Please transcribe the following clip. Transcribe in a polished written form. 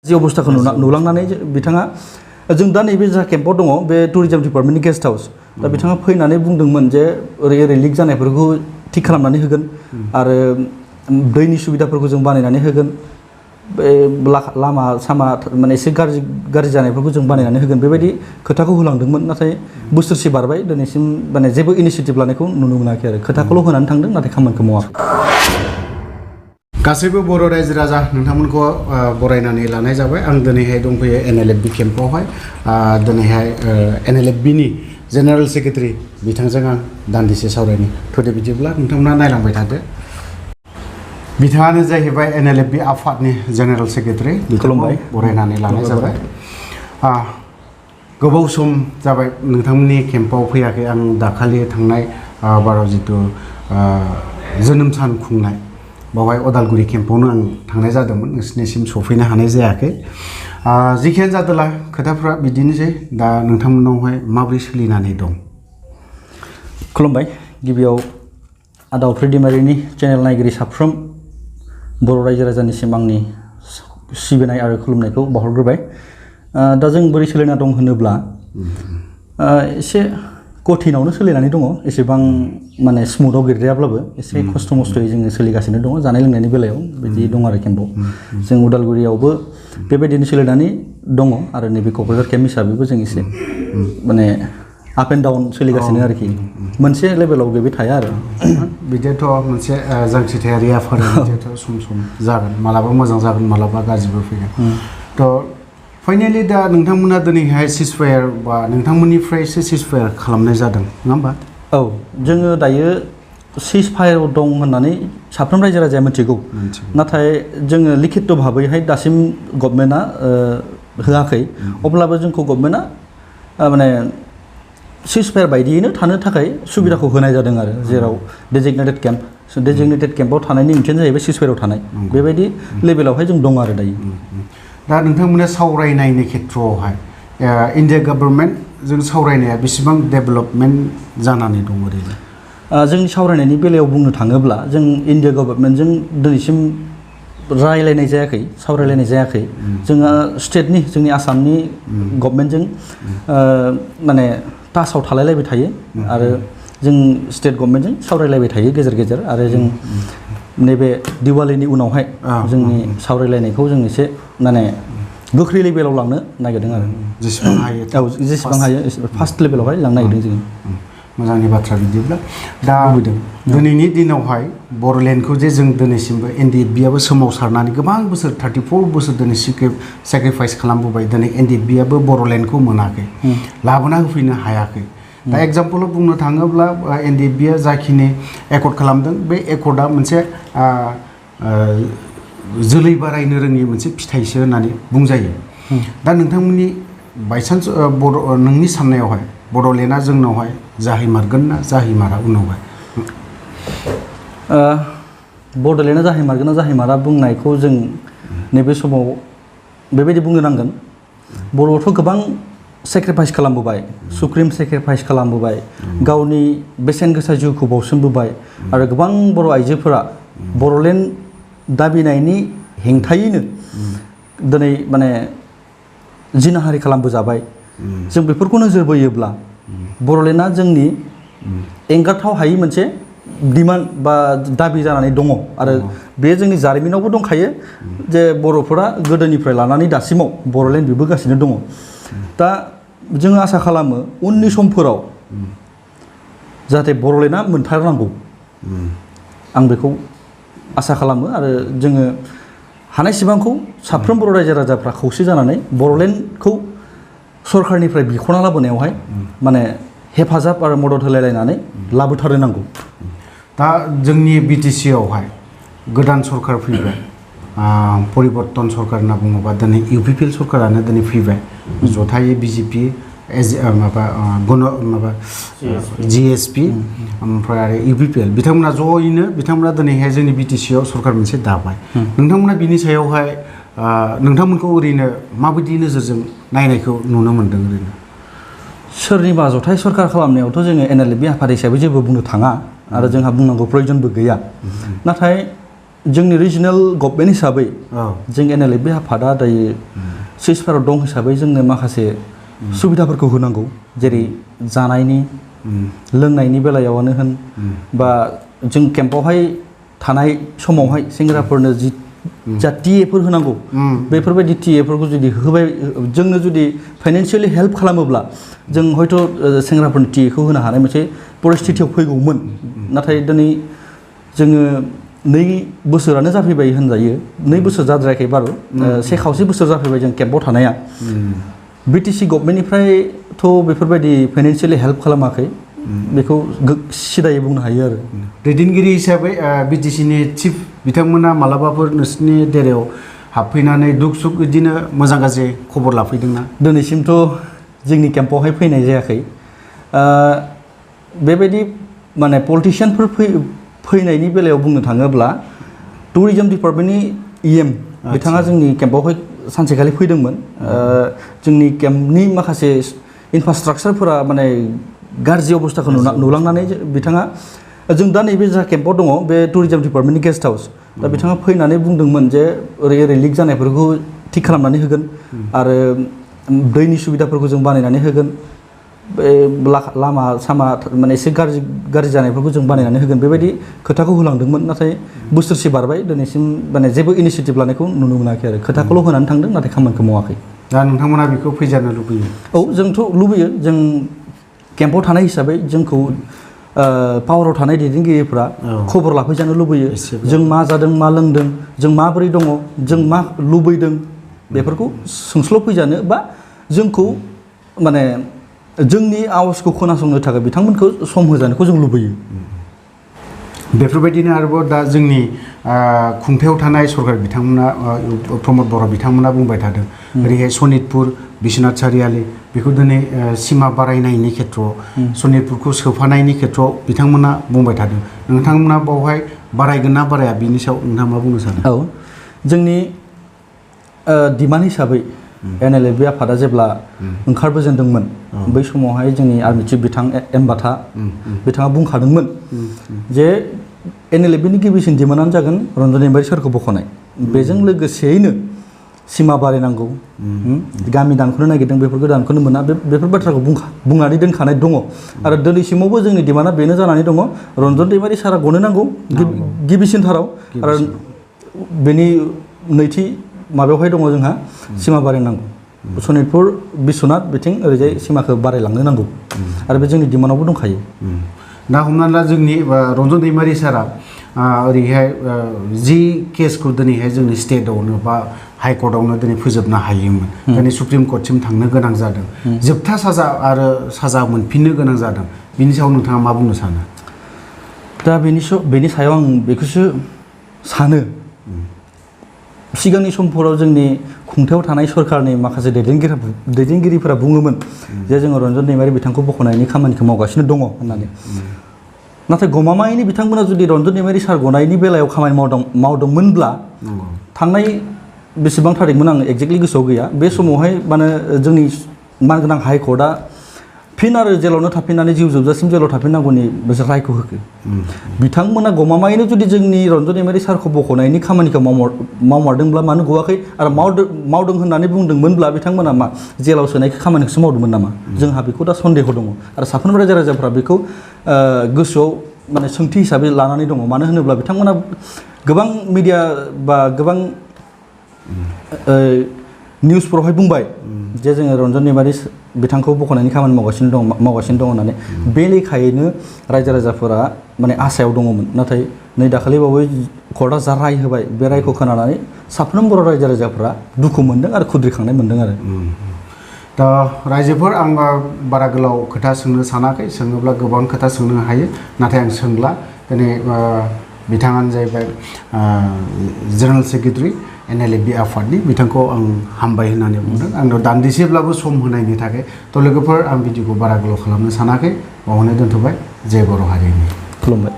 जि अबस्थाखौ नुलांनानै बिथाङा जों दा नैबे जा केम्पआव दङ बे टुरिजम डिपार्टमेन्टनि गेस्ट हाउस दा बिथाङा फैनानै बुंदोंमोन जे ओरै लिक जानायफोरखौ थिग खालामनानै होगोन आरो दैनि सुबिदाफोरखौ जों बानायनानै होगोन बे लामा सामा माने एसे गाज्रि जानायफोरखौ जों बानायनानै होगोन बेबायदि खोथाखौ होलांदोंमोन नाथाय बोसोरसे बारबाय दिनैसिम माने जेबो इनिशियेटिभ लानायखौ नुनो मोनाखै आरो खोथाखौल' होनानै थांदों नाथाय खामानिखौ मावाखै गासैबो बर' रायजो राजा नोंथांमोनखौ बरायनानै लानाय जाबाय आं दिनैहाय दंफैयो NLFB केम्पआवहाय दिनैहाय NLFBनि जेनेरेल सेक्रेटारि बिथांजों आं दान्दिसे सावरायनि थ'दे बिदिब्ला नोंथांमोना नायलांबाय थादो बिथाङानो जाहैबाय NLFB आफादनि जेनेरेल सेक्रेटारि खुलुमबाय बरायनानै लानाय जाबाय गोबाव सम जाबाय नोंथांमोननि केम्पआव फैयाखै आं दाखालि थांनाय बाराव जितु जोनोम सान खुंनाय बावहाय अदालगुरि केम्पआवनो आं थांनाय जादोंमोन नोंसिनिसिम सफैनो हानाय जायाखै जिखियानो जादोला खोथाफ्रा बिदिनोसै दा नोंथांमोनावहाय माबोरै सोलिनानै दं खुलुमबाय गिबियाव आदा उफ्रि दैमारिनि चेनेल नायगिरि साफ्रोम बर' रायजो राजानिसिम आंनि सिबिनाय आरो खुलुमनायखौ बावहरग्रोबाय दा जों बोरै सोलिना दं होनोब्ला एसे कठिनावनो सोलिनानै दङ एसेबां माने स्मुथाव गैद्रायाब्लाबो एसे खस्थ' मस्थ'यै जोङो सोलिगासिनो दङ जानाय लोंनायनि बेलायाव बिदि दं आरो केम्पआव जों उदालगुरियावबो बेबायदिनो सोलिनानै दङ आरो नैबे क'क्राझार केम्प हिसाबैबो जों एसे माने आप एन्ड डाउन सोलिगासिनो आरोखि मोनसे लेभेलाव बेबो थाया आरो बिदिथ' मोनसे जांख्रिथायारि आफाद बिदिथ' सम जागोन मालाबा मोजां जागोन मालाबा गाज्रिबो फैगोन थ' फाइनालि दा नोंथांमोना दिनैहाय सिजफायार बा नोंथांमोननिफ्रायसो सिजफायार खालामनाय जादों नङा होमबा औ जोङो दायो सिजफायार दं होननानै साफ्रोम रायजो राजाया मिथिगौ नाथाय जोङो लिखित भाबैहाय दासिम गभर्नमेन्टआ होआखै अब्लाबो जोंखौ गभर्नमेन्टआ माने सिजफायार बायदियैनो थानो थाखाय सुबिदाखौ होनाय जादों आरो जेराव डेजिगनेटेड केम्पआव थानायनि ओंथियानो जाहैबाय सिजफायाराव थानाय बेबायदि लेभेलावहाय जों दं आरो दायो दा नोंथांमोना सावरायनायनि खेथ्रआवहाय इन्डिया गभर्नमेन्टजों सावरायनाया बेसेबां डेभेलपमेन्ट जानानै दं ओरैनो जोंनि सावरायनायनि बेलायाव बुंनो थाङोब्ला जों इन्डिया गभर्नमेन्टजों दिनैसिम रायलायनाय जायाखै सावरायलायनाय जायाखै जोङो स्टेटनि जोंनि आसामनि गभर्नमेन्टजों माने टाचआव थालायलायबाय थायो आरो जों स्टेट गभर्नमेन्टजों सावरायलायबाय थायो गेजेर गेजेर आरो जों नैबे दिवालीनि उनावहाय जोंनि सावरायलायनायखौ जों एसे माने गोख्रै लेभेलाव लांनो नागिरदों आरो जेसेबां हायो औ जेसेबां हायो फार्स्ट लेभेलावहाय लांनो नागिरदों जों मोजांनि बाथ्रा बिदिब्ला दा दिनैनि दिनावहाय बर'लेण्डखौ जे जों दिनैसिमबो NLFBआबो सोमावसारनानै गोबां बोसोर 34 बोसोर दिनै सेक्रिफाइस खालामबोबाय दिनै NLFBआबो बर'लेण्डखौ मोनाखै लाबोना होफैनो हायाखै दा एग्जाम्पलाव बुंनो थाङोब्ला NLFBआ जाखिनि एकर्ड खालामदों बे एकर्डआ मोनसे जोलै बारायनो रोङि मोनसे फिथाइसो होननानै बुंजायो दा नोंथांमोननि बायसान्स नोंनि साननायावहाय बर'लेण्डआ जोंनावहाय जाहैमारगोन ना जाहैमारा उनावहाय बड'लेण्डआ जाहैमारगोन ना जाहैमारा बुंनायखौ जों नैबे समाव बेबायदि बुंनो नांगोन बर'आथ' गोबां सेक्रिफाइस खालामबोबाय सुप्रिम सेक्रिफाइस खालामबोबाय गावनि बेसेन गोसा जिउखौ बावसोमबोबाय आरो गोबां बर' आइजोफोरा बर'लेण्ड दाबिनायनि हेंथायैनो दिनै माने जिनाहारि खालामबोजाबाय जों बेफोरखौ नोजोर बोयोब्ला बर'लेण्डआ जोंनि एंगारथाव हायै मोनसे डिमान्ड बा दाबि जानानै दङ आरो बे जोंनि जारिमिनावबो दंखायो जे बर'फोरा गोदोनिफ्राय लानानै दासिमाव बर'लेण्ड बिबोगासिनो दङ दा जोङो आसा खालामो उननि समफोराव जाहाथे बर'लेण्डआ मोनथारनांगौ आं बेखौ आसा खालामो आरो जोङो हानायसिबांखौ साफ्रोम बर' रायजो राजाफ्रा खौसे जानानै बर'लेण्डखौ सरकारनिफ्राय बिख'ना लाबोनायावहाय माने हेफाजाब आरो मदद होलायलायनानै लाबोथारनो नांगौ दा जोंनि BTCआवहाय गोदान सरकार फैबाय परिबर्तन सरकार होनना बुङोबा दिनै UPPL सरकारानो दिनै फैबाय जथायै BJP GSP ओमफ्राय आरो UPPL बिथांमोना ज'यैनो बिथांमोना दिनैहाय जोंनि BTCआव सरकार मोनसे दाबाय नोंथांमोना बिनि सायावहाय नोंथांमोनखौ ओरैनो माबायदि नोजोरजों नायनायखौ नुनो मोन्दों ओरैनो सोरनिबा जथाय सरकार खालामनायावथ' जोङो NLFB आफाद हिसाबै जेबो बुंनो थाङा आरो जोंहा बुंनांगौ प्रयजनबो गैया नाथाय जोंनि रिजनेल गभर्नमेन्ट हिसाबै जों NLFB आफादा दायो सिजफोराव दं हिसाबै जोंनो माखासे सुबिदाफोरखौ होनांगौ जेरै जानायनि लोंनायनि बेलायावनो होन बा जों केम्पावहाय थानाय समावहाय सेंग्राफोरनो जा टिएफोर होनांगौ बेफोरबायदि टिएफोरखौ जुदि होबाय जोंनो जुदि फाइनान्सियेलि हेल्प खालामोब्ला जों हयथ' सेंग्राफोरनो टिएखौ होनो हानाय मोनसे परिस्थितियाव फैगौमोन नाथाय दिनै जोङो 2 बोसोरानो जाफैबाय होनजायो 2 बोसोर जाद्रायाखै बारु 1.5 बोसोर जाफैबाय जों केम्पाव थानाया बिटिसि गभर्नमेन्टनिफ्रायथ' बेफोरबायदि फाइनान्सियेलि हेल्प खालामाखै बेखौ सिदायै बुंनो हायो आरो दैदेनगिरि हिसाबै बिटिसिनि चिफ बिथांमोना मालाबाफोर नोंसोरनि देरायाव हाबफैनानै दुख सुख बिदिनो मोजां गाज्रि खबर लाफैदोंना दिनैसिमथ' जोंनि केम्पावहाय फैनाय जायाखै बेबायदि माने पलिटिशियानफोर फैनायनि बेलायाव बुंनो थाङोब्ला टुरिजम डिपार्टमेन्टनि इएम बिथाङा जोंनि केम्पावहाय सानसेखालि फैदोंमोन जोंनि केम्पनि माखासे इनफ्रास्ट्राक्चारफोरा माने गाज्रि अबस्थाखौ नुलांनानै बिथाङा जों दा नैबे जा केम्पाव दङ बे टुरिजम डिपार्टमेन्टनि गेस्ट हाउस दा बिथाङा फैनानै बुंदोंमोन जे ओरै लिक जानायफोरखौ थिग खालामनानै होगोन आरो दैनि सुबिदाफोरखौ जों बानायनानै होगोन बे लामा सामा माने एसे गाज्रि जानायफोरखौ जों बानायनानै होगोन बेबायदि खोथाखौ होलांदोंमोन नाथाय बोसोरसे बारबाय दिनैसिम माने जेबो इनिसियेटिभ लानायखौ नुनो मोनाखै आरो खोथाखौल' होनानै थांदों नाथाय खामानिखौ मावाखै दा नोंथांमोना बेखौ फैजानो लुबैयो औ जोंथ' लुबैयो जों केम्पाव थानाय हिसाबै जोंखौ पावाराव थानाय दैदेनगिरिफ्रा खबर लाफैजानो लुबैयो जों मा जादों मा लोंदों जों माबोरै दङ जों मा लुबैदों बेफोरखौ सोंस्ल' फैजानो बा जोंखौ माने जोंनि आवाजखौ खोनासंनो थाखाय बिथांमोनखौ सम होजानायखौ जों लुबैयो बेफोरबायदिनो आरोबाव दा जोंनि खुंथायाव थानाय सरकार बिथांमोना प्रमद बर' बिथांमोना बुंबाय थादों ओरैहाय सनितपुर बिश्वनाथ सारियालि बेखौ दिनै सिमा बारायनायनि खेथ्रआव सनितपुरखौ सोफानायनि खेथ्रआव बिथांमोना बुंबाय थादों नोंथांमोना बावहाय बारायगोन ना बाराया बिनि सायाव नोंथाङा मा बुंनो सानो औ जोंनि डिमान्ड हिसाबै NLFB आफादा जेब्ला ओंखारबोजेनदोंमोन बै समावहाय जोंनि आर्मि चिफ बिथां एमबाथा बिथाङा बुंखादोंमोन जे NLFBनि गिबिसिन डिमान्डआनो जागोन रन्जन दैमारि सारखौ बख'नाय बेजों लोगोसेयैनो सिमा बारायनांगौ गामि दानख'नो नागिरदों बेफोरखौ दानख'नो मोना बेफोर बाथ्राखौ बुंनानै दोनखानाय दङ आरो दिनैसिमावबो जोंनि डिमान्डआ बेनो जानानै दङ रन्जन दैमारि सारा गनो नांगौ गिबिसिनथाराव आरो बेनि नैथि माबायावहाय दङ जोंहा सिमा बारायनांगौ सनितपुर बिश्वनाथ बिथिं ओरैजाय सिमाखौ बारायलांनो नांगौ आरो बे जोंनि डिमान्डआवबो दंखायो दा हमनानै ला जोंनि रन्जन दैमारि सारा ओरैहाय जि केसखौ दिनैहाय जोंनि स्टेटआवनो बा हाइकर्टआवनो दिनै फोजोबनो हायोमोन दिनै सुप्रिम कर्टसिम थांनो गोनां जादों जोबथा साजा आरो साजा मोनफिननो गोनां जादों बिनि सायाव नोंथाङा मा बुंनो सानो दा बेनि सायाव आं बेखौसो सानो सिगांनि समफोराव जोंनि खुंथायाव थानाय सरकारनि माखासे दैदेनगिरिफोरा बुङोमोन जे जोङो रन्जन दैमारि बिथांखौ बख'नायनि खामानिखौ मावगासिनो दङ होननानै नाथाय गमामायैनो बिथांमोना जुदि रन्जन दैमारि सार गनायनि बेलायाव खामानि मावदोंमोनब्ला थांनाय बेसेबां थारिखमोन आं एक्जेक्टलि गोसोआव गैया बे समावहाय माने जोंनि मानगोनां हाइकर्टआ फिन आरो जेलावनो थाफिननानै जिउ जोबजासिम जेलाव थाफिननांगौनि मोनसे रायखौ होखो बिथांमोना गमामायैनो जुदि जोंनि रन्जन दैमारि सारखौ बख'नायनि खामानिखौ मावमारदोंब्ला मानो गवाखै आरो मावदों होननानै बुंदोंमोनब्ला बिथांमोना मा जेलाव सोनायखौ खामानिखौसो मावदोंमोन नामा जोंहा बेखौ दा सन्देह दङ आरो साफ्रोमबो रायजो राजाफ्रा बेखौ गोसोआव माने सोंथि हिसाबै लानानै दङ मानो होनोब्ला बिथांमोना गोबां मिडिया बा गोबां निउसफोरावहाय बुंबाय जे जोङो रन्जन दैमारि बिथांखौ बख'नायनि खामानि मावगासिनो दं होननानै बे लेखायैनो रायजो राजाफोरा माने आसायाव दङमोन नाथाय नै दाखालिबावै कर्टआ जा राय होबाय बे रायखौ खोनानानै साफ्रोम बर' रायजो राजाफोरा दुखु मोनदों आरो खुद्रिखांनाय मोनदों आरो दा रायजोफोर आं बारा गोलाव खोथा सोंनो सानाखै सोङोब्ला गोबां खोथा सोंनो हायो नाथाय आं सोंला दिनै बिथाङानो जाहैबाय जेनेरेल सेक्रेटारि NLFB आफादनि बिथांखौ आं हामबाय होननानै बुंदों आंनाव दान्दिसेब्लाबो सम होनायनि थाखाय थ' लोगोफोर आं भिडिअखौ बारा गोलाव खालामनो सानाखै बावनो दोनथ'बाय जय बर' हारिनि खुलुमबाय